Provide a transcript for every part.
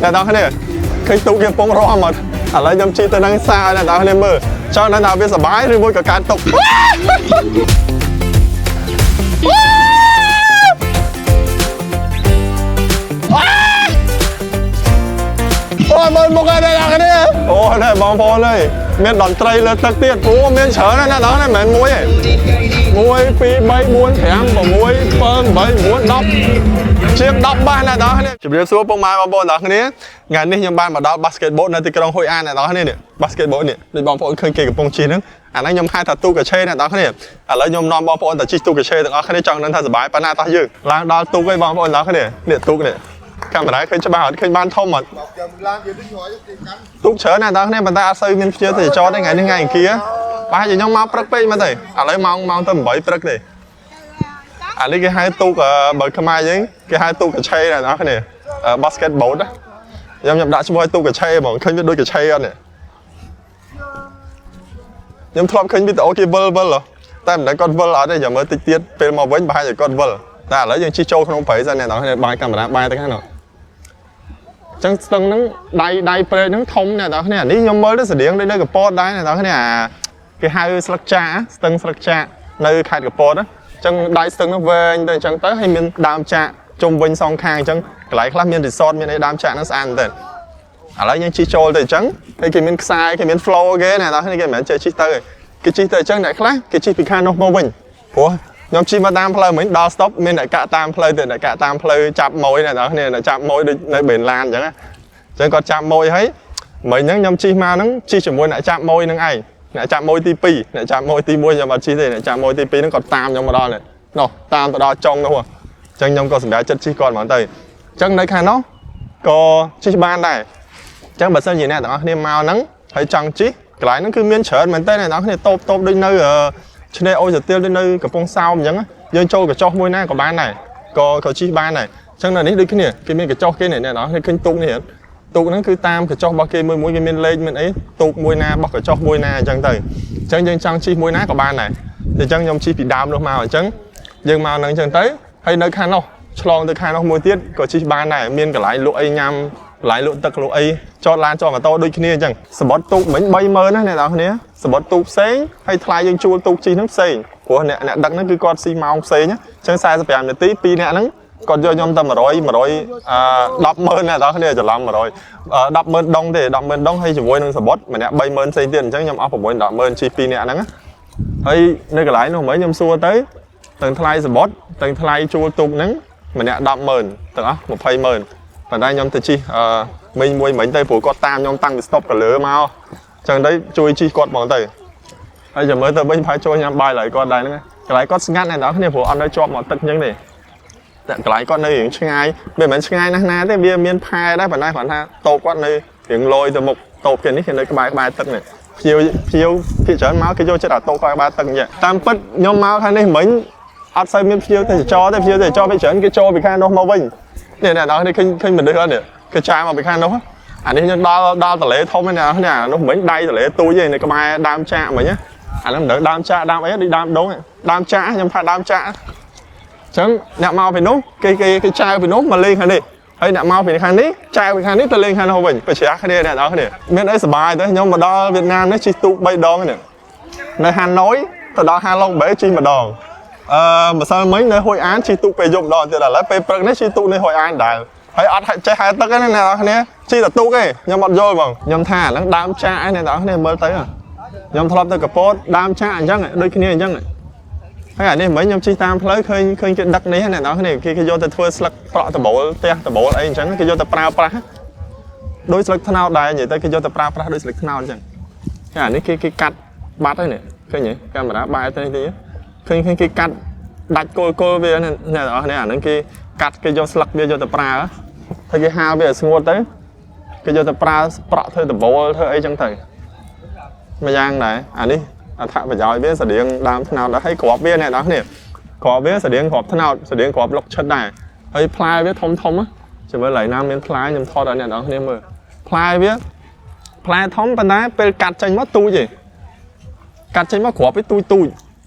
អ្នកនរគ្នាឃើញទូកគេកំពុងរំអត់ឥឡូវខ្ញុំជិះទៅនឹងសារឲ្យអ្នកនរគ្នាមើលចង់ដឹងថាវាសប្បាយឬមួយក៏កើតទុក អូយមើលមុខឯអ្នកនរគ្នាអូណែបងប្អូនអើយមានតន្ត្រីលើទឹកទៀតអូមានច្រើនណាស់អ្នកនរគ្នាមិនមែនមួយទេ1 2 3 4 5 6 7 8 9 10ជាង10បាសអ្នកនរគ្នាជម្រាបសួរពុកម៉ែបងប្អូនអ្នកនរគ្នាថ្ងៃនេះខ្ញុំបានមកដល់ basketball នៅទីក្រុងហួយអានអ្នកនរគ្នានេះ basketball នេះដូចបងប្អូនឃើញគេកំពុងជិះហ្នឹងអាហ្នឹងខ្ញុំហៅថាទូកកាឆេអ្នកនរគ្នាឥឡូវខ្ញុំនាំបងប្អូនទៅជិះទូកកាឆេទាំងអស់គ្នាចង់ដឹងថាសប្បាយប៉ុណ្ណាតោះយើងឡើងដល់ទូកឯងបងប្អូនអ្នកនរគ្នានេះទូកនេះកាមេរ៉ាឃើញច្បាស់អត់ឃើញបានធំអត់ ទូកច្រើនណាស់ដល់គ្នាប៉ុន្តែអត់សូវមានភ្ញៀវទេសចរទេថ្ងៃនេះថ្ងៃអង្គារប្រហែលជាខ្ញុំមកព្រឹកពេកមកទៅឥឡូវម៉ោងម៉ោងទៅ8ព្រឹកទេអានេះគេហៅទូកអឺបើខ្មែរយើងគេហៅទូកកឆេណាស់ដល់គ្នា basket boat ណាខ្ញុំដាក់ឈ្មោះឲ្យទូកកឆេហ្មងឃើញវាដូចកឆេអត់នេះខ្ញុំធ្លាប់ឃើញវីដេអូគេវិលវិលហ៎តែមិនដឹងគាត់វិលអត់ទេចាំមើលតិចទៀតពេលមកវិញប្រហែលជាគាត់វិលតែឥឡូវយើងជិះចូលក្នុងព្រៃសិនអ្នកនរគ្នាបាយកាមេរ៉ាបាយទៅខាងនោះ ចឹងស្ទឹងហ្នឹងដៃដៃព្រែកហ្នឹងធំអ្នកនរគ្នាអានេះខ្ញុំមើលទៅស្តៀងដូចនៅកពតដែរអ្នកនរគ្នាអាគេហៅស្លឹកចាកស្ទឹងស្លឹកចាកនៅខេត្តកពតណាចឹងដៃស្ទឹងហ្នឹងវែងទៅអញ្ចឹងទៅហើយមានដើមចាកជុំវិញសងខាងអញ្ចឹងកន្លែងខ្លះមាន resort មានអីដើមចាកហ្នឹងស្អាតមែនទែនឥឡូវយើងជិះចូលទៅអញ្ចឹងហើយគេមានខ្សែគេមាន flow គេអ្នកនរគ្នាគេមិនមែនចេះជិះទៅទេគេជិះទៅអញ្ចឹងអ្នកខ្លះគេជិះពីខាងនោះមកវិញព្រោះខ្ញុំជិះមកតាមផ្លូវមិញដល់ stop មានអ្នកកាក់តាមផ្លូវទៅអ្នកកាក់តាមផ្លូវចាប់ម៉ួយអ្នកនរគ្នាអ្នកចាប់ម៉ួយដូចនៅបេនឡានអញ្ចឹងណា អញ្ចឹងគាត់ចាប់ម៉ួយហើយមិញហ្នឹងខ្ញុំជិះមកហ្នឹងជិះជាមួយអ្នកចាប់ម៉ួយហ្នឹងឯងអ្នកចាប់ម៉ួយទី2អ្នកចាប់ម៉ួយទី1ខ្ញុំអត់ជិះទេអ្នកចាប់ម៉ួយទី2ហ្នឹងគាត់តាមខ្ញុំមកដល់នេះនោះតាមទៅដល់ចុងនោះអញ្ចឹងខ្ញុំក៏សម្រេចចិត្តជិះគាត់ហ្មងទៅអញ្ចឹងនៅខាងនោះក៏ជិះបានដែរអញ្ចឹងបើសិនជាអ្នកទាំងអស់គ្នាមកហ្នឹងហើយចង់ជិះកន្លែងហ្នឹងគឺមានច្រើនមែនតើអ្នកទាំងអស់គ្នាតូបតូបដូចនៅឆ្នេរអូសទៀលដូចនៅកំពង់សោមអញ្ចឹងយើងចូលកញ្ចុះមួយណាក៏បានដែរក៏ជិះបានដែរអញ្ចឹងនៅនេះដូចគ្នាគេមានកញ្ចុះគេនេះអ្នកទាំងអស់គ្នាឃើញទូកនេះអត់ ទូកហ្នឹងគឺតាមកញ្ចុះរបស់គេមួយមួយគេមានលេខមានអីទូកមួយណារបស់កញ្ចុះមួយណាអញ្ចឹងទៅអញ្ចឹងយើងចង់ជិះមួយណាក៏បានដែរអញ្ចឹងខ្ញុំជិះពីដើមនោះមកអញ្ចឹងយើងមកហ្នឹងអញ្ចឹងទៅហើយនៅខាងនោះឆ្លងទៅខាងនោះមួយទៀតក៏ជិះបានដែរមានកន្លែងលក់អីញ៉ាំកន្លែងលក់ទឹកលក់អីចតឡានចតម៉ូតូដូចគ្នាអញ្ចឹងសំបុត្រទូកមិញ30000ណាអ្នកនរគ្នាសំបុត្រទូកផ្សេងហើយថ្លៃយើងជួលទូកជិះហ្នឹងផ្សេងព្រោះអ្នកអ្នកដឹកហ្នឹងគឺគាត់ស៊ីម៉ោងផ្សេងអញ្ចឹង45នាទី2អ្នកហ្នឹងគាត់យកខ្ញុំតែ100 100អឺ100000អ្នកនរគ្នាច្រឡំ100 100000ដងទេ100000ដងហើយជាមួយនឹងសំបុត្រម្នាក់30000ផ្សេងទៀតអញ្ចឹងខ្ញុំអស់6 100000ជិះ2នាក់ហ្នឹងណាហើយនៅកន្លែងនោះមិញខ្ញុំសួរទៅទាំងថ្លៃសំបុត្រទាំងថ្លៃជួលទូកហ្នឹងម្នាក់100000ទាំងអស់200,000ប៉ុន្តែខ្ញុំទៅជិះអឺមីងមួយមិញទៅព្រោះគាត់តាមខ្ញុំតាំងពី stop កលើមកអញ្ចឹងទៅជួយជិះគាត់ហ្មងទៅហើយចាំមើលទៅវិញប្រហែលចូលញ៉ាំបាយឡើយគាត់ដែរហ្នឹងកន្លែងគាត់ស្ងាត់អ្នកនរគ្នាព្រោះអត់នៅជាប់មកទឹកអញ្ចឹងទេតែកន្លែងគាត់នៅរៀងឆ្ងាយវាមិនមែនឆ្ងាយណាស់ណាទេវាមានផែដែរប៉ុន្តែគ្រាន់ថាតូបគាត់នៅរៀងលយទៅមុខតូបគេនេះគេនៅក្បែរក្បែរទឹកនេះភ្ញៀវភ្ញៀវភាគច្រើនមកគេយកចិត្តអាតូបក្បែរក្បែរទឹកអញ្ចឹងតាមពិតខ្ញុំមកខាងនេះមិញអត់សូវមានភ្ញៀវទេសចរទេភ្ញៀវទេសចរភាគច្រើនគេចូលពីខាងនោះមកវិញនេះអ្នកនរគ្នាឃើញឃើញមនុស្សអត់នេះគេចាមកពីខាងនោះអានេះខ្ញុំដល់ដល់ទន្លេធំហ្នឹងអ្នកនរគ្នាអានោះមិញដៃទន្លេទូចឯងនៅក្បែរដើមចាកមិញណាអានោះមិនដឹងដើមចាកដើមអីដូចដើមដូងដើមចាកខ្ញុំថាដើមចាក ចឹងអ្នកមកពីនោះគេគេគេចែវពីនោះមកលេងខាងនេះហើយអ្នកមកពីខាងនេះចែវពីខាងនេះទៅលេងខាងនោះវិញប្រជ្រះគ្នាអ្នកនរគ្នាមានអីសប្បាយទៅខ្ញុំមកដល់វៀតណាមនេះជិះទូក3ដងនេះនៅហាណូយទៅដល់ហាឡុងបេជិះម្ដងអឺម្សិលមិញនៅហួយអានជិះទូកពេលយប់ម្ដងទៀតឥឡូវពេលព្រឹកនេះជិះទូកនៅហួយអានដែរហើយអត់ចេះហែលទឹកទេណាអ្នកនរគ្នាជិះតែទូកទេខ្ញុំអត់យល់ហ្មងខ្ញុំថាអាហ្នឹងដើមចាកឯអ្នកនរគ្នាមើលទៅខ្ញុំធ្លាប់ទៅកពតដើមចាកអញ្ចឹងដូចគ្នាអញ្ចឹង ហើយអានេះមិញខ្ញុំជិះតាមផ្លូវឃើញឃើញគេដឹកនេះអ្នកនរគ្នាគេគេយកទៅធ្វើស្លឹកប្រក់ដបូលផ្ទះដបូលអីអញ្ចឹងគេយកទៅប្រើប្រាស់ដូចស្លឹកត្នោតដែរនិយាយទៅគេយកទៅប្រើប្រាស់ដូចស្លឹកត្នោតអញ្ចឹងហើយអានេះគេគេកាត់បាត់ហើយនេះឃើញទេកាមេរ៉ាបែរទៅនេះទៀតឃើញឃើញគេកាត់ដាច់គល់គល់វាអ្នកនរគ្នាអាហ្នឹងគេកាត់គេយកស្លឹកវាយកទៅប្រើហើយគេហាលវាឲ្យស្ងួតទៅគេយកទៅប្រើប្រក់ធ្វើដបូលធ្វើអីចឹងទៅមួយយ៉ាងដែរអានេះអត្ថប្រយោជន៍វាស្តៀងដើមត្នោតដែរហើយគ្រាប់វាអ្នកនរគ្នាគ្រាប់វាស្តៀងគ្រាប់ត្នោតស្តៀងគ្រាប់លុកឈិតដែរហើយផ្លែវាធំធំចាំមើលឡើយណាមានផ្លែខ្ញុំថតឲ្យអ្នកនរគ្នាមើលផ្លែវាផ្លែធំប៉ុន្តែពេលកាត់ចេញមកទូចទេកាត់ចេញមកគ្រាប់វាទូចទូច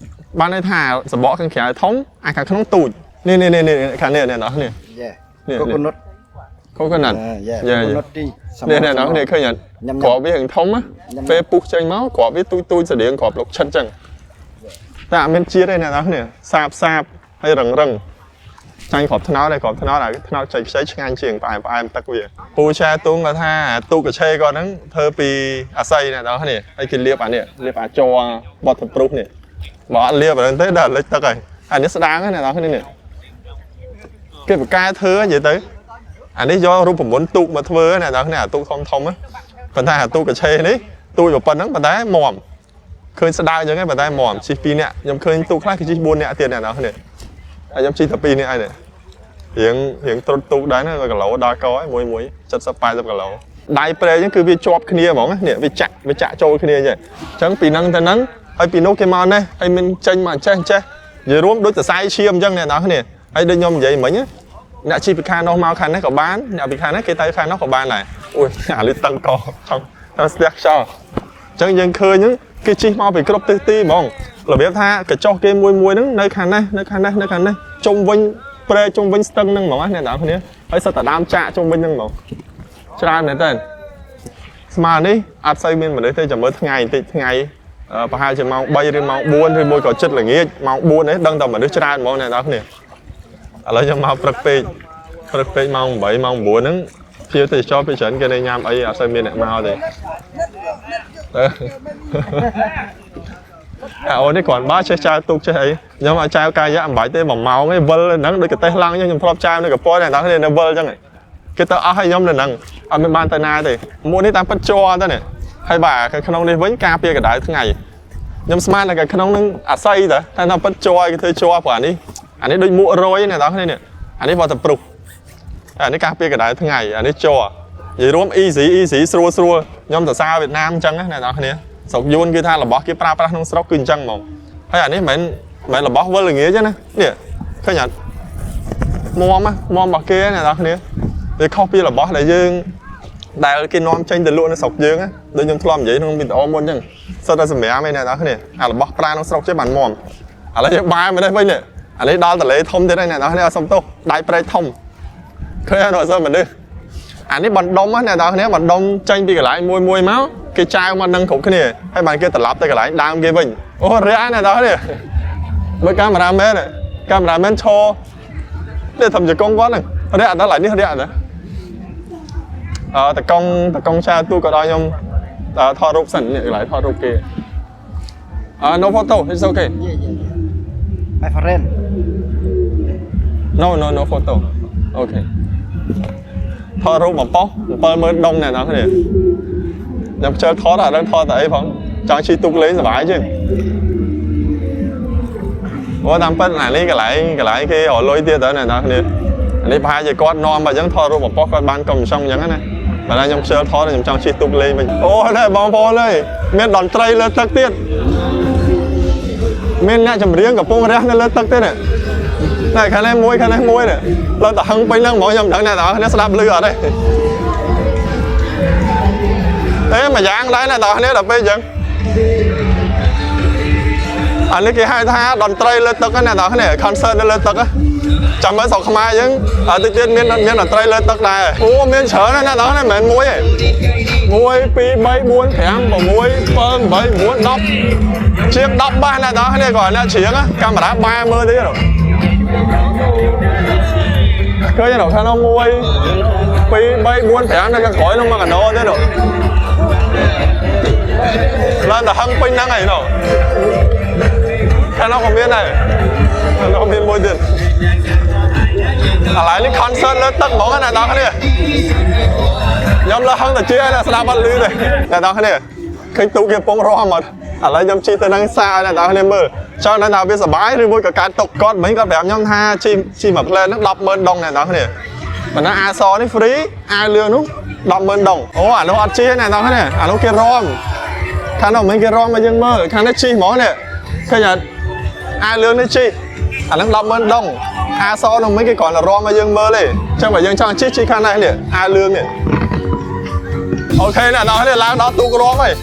បានន័យថាសបកខាងក្រៅធំអាខាងក្នុងទូចនេះនេះនេះខាងនេះអ្នកនរគ្នា Yeah. នេះ Coconut. Coconut. Yeah. Yeah. Coconut tea. នេះអ្នកនរគ្នាឃើញអត់ ញ៉ាំ គ្រាប់វារៀងធំណា ញ៉ាំ ពេលពុះចេញមកគ្រាប់វាទូចទូចស្តៀងគ្រាប់លោកឈិតចឹងតែអត់មានជាតិទេអ្នកនរគ្នាសាបសាបហើយរឹងរឹងចាញ់គ្រាប់ត្នោតហើយគ្រាប់ត្នោតអាត្នោតខ្ចីខ្ចីឆ្ងាញ់ជាងផ្អែមផ្អែមទឹកវាពូឆាទុងគាត់ថាទូកឆេគាត់ហ្នឹងធ្វើពីអាស័យអ្នកនរគ្នាហើយគេលាបអានេះលាបអាច័របត់ទៅព្រុសនេះបើអត់លាបអាហ្នឹងទេដល់លិចទឹកហើយអានេះស្ដាងណាអ្នកនរគ្នានេះគេបកកែធ្វើនិយាយទៅអានេះយករូបមន្តទូកមកធ្វើអ្នកនរគ្នាអាទូកធំធំណាប៉ុន្តែអាទូកកឆេនេះទូចប៉ុណ្ណឹងប៉ុន្តែមមឃើញស្ដើងអញ្ចឹងឯងប៉ុន្តែមមជិះ2នាក់ខ្ញុំឃើញទូកខ្លះគេជិះ4នាក់ទៀតអ្នកនរគ្នាហើយខ្ញុំជិះតែ2នាក់ឯងនេះរៀងរៀងត្រុតទូកដែរណា1គីឡូដល់កឯងមួយមួយ70 80គីឡូដៃព្រែកអញ្ចឹងគឺវាជាប់គ្នាហ្មងណានេះវាចាក់ចូលគ្នាអញ្ចឹងអញ្ចឹងពីហ្នឹងទៅហ្នឹងហើយពីនោះគេមកនេះហើយមានចេញមកអញ្ចេះអញ្ចេះនិយាយរួមដូចសរសៃឈាមអញ្ចឹងអ្នកនរគ្នាហើយដូចខ្ញុំនិយាយមិញណា អ្នកជិះពីខាងនោះមកខាងនេះក៏បានអ្នកពីខាងនេះគេទៅខាងនោះក៏បានដែរអូយអាលីតឹងកចង់ទៅស្ទះខ្យល់អញ្ចឹងយើងឃើញហ្នឹងគេជិះមកពីគ្រប់ទិសទីហ្មងរបៀបថាកញ្ចុះគេមួយមួយហ្នឹងនៅខាងនេះនៅខាងនេះនៅខាងនេះជុំវិញព្រែកជុំវិញស្ទឹងហ្នឹងហ្មងណាអ្នកនរគ្នាហើយសិតតែដើមចាក់ជុំវិញហ្នឹងហ្មងច្រើនមែនតើស្មើនេះអត់សូវមានមនុស្សទេចាំមើលថ្ងៃបន្តិចថ្ងៃប្រហែលជាម៉ោង3ឬម៉ោង4ឬមួយក៏ចិត្តល្ងាចម៉ោង4នេះដឹងតែមនុស្សច្រើនហ្មងអ្នកនរគ្នា ឥឡូវខ្ញុំមកព្រឹកពេកព្រឹកពេកម៉ោង8ម៉ោង9ហ្នឹងភ្ញៀវទេសចរពីច្រើនគេនៅញ៉ាំអីអត់សូវមានអ្នកមកទេទៅអាអូននេះគ្រាន់បើចេះចែវទូកចេះអីខ្ញុំឲ្យចែវកាយៈមិនបាច់ទេ1ម៉ោងឯងវិលហ្នឹងដូចកទេសឡើងអញ្ចឹងខ្ញុំធ្លាប់ចែវនៅកពតតែដល់គ្នានៅវិលអញ្ចឹងគេទៅអស់ឲ្យខ្ញុំនៅហ្នឹងអត់មានបានទៅណាទេមួយនេះតាមពិតជ័រទៅនេះហើយបាទក្នុងនេះវិញការពារកម្ដៅថ្ងៃខ្ញុំស្មានតែក្នុងហ្នឹងអាស័យតើតែតាមពិតជ័រគេធ្វើជ័រព្រោះអានេះ អានេះដូចមួករយអ្នកនរគ្នានេះអានេះ waterproof អានេះការពារកម្ដៅថ្ងៃអានេះជ័រនិយាយរួម easy easy ស្រួលស្រួលខ្ញុំសរសើរវៀតណាមអញ្ចឹងណាអ្នកនរគ្នាស្រុកយួនគឺថារបស់គេប្រើប្រាស់ក្នុងស្រុកគឺអញ្ចឹងហ្មងហើយអានេះមិនមែនរបស់វិលល្ងាចទេណានេះឃើញអត់មមមមរបស់គេអ្នកនរគ្នាវាខុសពីរបស់ដែលយើងដែលគេនាំចេញទៅលក់នៅស្រុកយើងណាដូចខ្ញុំធ្លាប់និយាយក្នុងវីដេអូមុនអញ្ចឹងសុទ្ធតែសម្រាមឯអ្នកនរគ្នាអារបស់ប្រើក្នុងស្រុកចេះបានមមឥឡូវយើងបែរមកនេះវិញនេះ អានេះដល់តលេធំទៀតហើយអ្នកនរគ្នាអត់សុំទោសដៃព្រែកធំឃើញអត់អត់សូវមនុស្សអានេះបណ្ដុំណាអ្នកនរគ្នាបណ្ដុំចេញពីកន្លែងមួយមួយមកគេចែវមកនឹងគ្រប់គ្នាហើយបានគេត្រឡប់ទៅកន្លែងដើមគេវិញអូរះអ្នកនរគ្នាមើលកាមេរ៉ាមែនកាមេរ៉ាមែនឈរនេះធ្វើជាកងគាត់ហ្នឹងរះដល់កន្លែងនេះរះណាអឺតកងតកងឆាទូក៏ដល់ខ្ញុំថតរូបសិននេះកន្លែងថតរូបគេអឺ no photo, it's okay. Yeah. My friend. No, no photo. Okay. ថតរូបមកប៉ុស70000ដុងអ្នកនរគ្នាខ្ញុំខ្ជិលថតអត់ដឹងថតតែអីផងចង់ជិះទូកលេងសប្បាយជាងអូតាមពិតអានេះកន្លែងកន្លែងគេរកលុយទៀតទៅអ្នកនរគ្នាអានេះប្រហែលជាគាត់នាំមកអញ្ចឹងថតរូបមកប៉ុសគាត់បានកុំចង់អញ្ចឹងណាបើតែខ្ញុំខ្ជិលថតខ្ញុំចង់ជិះទូកលេងវិញអូនេះបងប្អូនអើយមានតន្ត្រីលើទឹកទៀតមានអ្នកចម្រៀងកំពុងរះនៅលើទឹកទៀតនេះ ណែខាងនេះមួយខាងនេះមួយនេះឡើងតែហឹងពេញហ្នឹងហ្មងខ្ញុំមិនដឹងអ្នកទាំងអស់គ្នាស្ដាប់ឮអត់ទេអេមួយយ៉ាងដែរអ្នកទាំងអស់គ្នាដល់ពេលអញ្ចឹងអានេះគេហៅថាតន្ត្រីលើទឹកណាអ្នកទាំងអស់គ្នា concert នៅលើទឹកណាចាំមើលស្រុកខ្មែរយើងអត់តិចទៀតមានមានតន្ត្រីលើទឹកដែរអូមានច្រើនណាស់អ្នកទាំងអស់គ្នាមិនមែនមួយទេ1 2 3 4 5 6 7 8 9 10ជាង10បាសអ្នកទាំងអស់គ្នាគាត់អ្នកច្រៀងកាមេរ៉ាបែរមើលទៀត ឃើញនៅខាងនោះ1 2 3 4 5នៅខាងក្រោយនោះមកកណោទៀតនោះឡើងតែហឹងពេញហ្នឹងហើយនោះខាងនោះក៏មានដែរខាងនោះមានមួយទៀតឥឡូវនេះ concert លើទឹកហ្មងណាអ្នកនរគ្នាខ្ញុំលើហឹងតែជាណាស្ដាប់អត់ឮទេអ្នកនរគ្នាឃើញទូកគេពងរំអត់ឥឡូវខ្ញុំជិះទៅនឹងសារឲ្យអ្នកនរគ្នាមើលចង់ដឹងថាវាសប្បាយឬមួយក៏កើតទុកគាត់មិញគាត់ប្រាប់ខ្ញុំថាជិះជិះមួយផ្លែហ្នឹង100000ដុងអ្នកនរគ្នាប៉ុន្តែអាសនេះ free អាលឿងនោះ100000ដុងអូអានោះអត់ជិះទេអ្នកនរគ្នាអានោះគេរំខាងនោះមិញគេរំមកយើងមើលខាងនេះជិះហ្មងនេះឃើញអត់អាលឿងនេះជិះអាហ្នឹង100000ដុងអាសនោះមិញគេគ្រាន់តែរំមកយើងមើលទេអញ្ចឹងបើយើងចង់ជិះជិះខាងនេះនេះអាលឿងនេះokay អ្នកនរគ្នាឡើងដល់ទូករំហើយ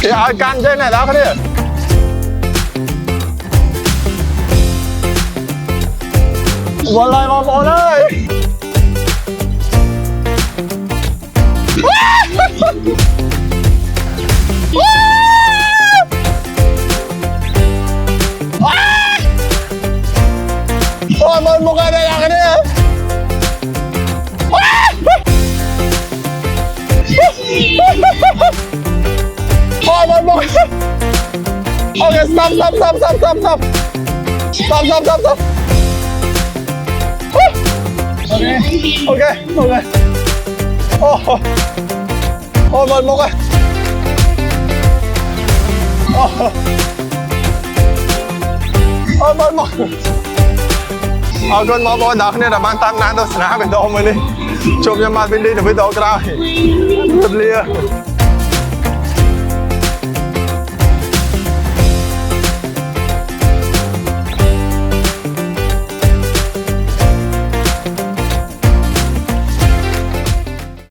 គេឲ្យកាន់ចេះអ្នកនរគ្នា វល់ហើយបងប្អូនអើយអូយមកមកអីយ៉ាងនេះអូយមកមក Okay, stop, stop, stop, stop, stop, stop. Stop, stop, stop, stop. Okay, okay. អូអូមកមកអូអូមកមកអរគុណបងប្អូនទាំងអស់គ្នាដែលបានតាមដានទស្សនាវីដេអូមួយនេះជួបខ្ញុំបាទវិនឌីនៅវីដេអូក្រោយជម្រាបលា។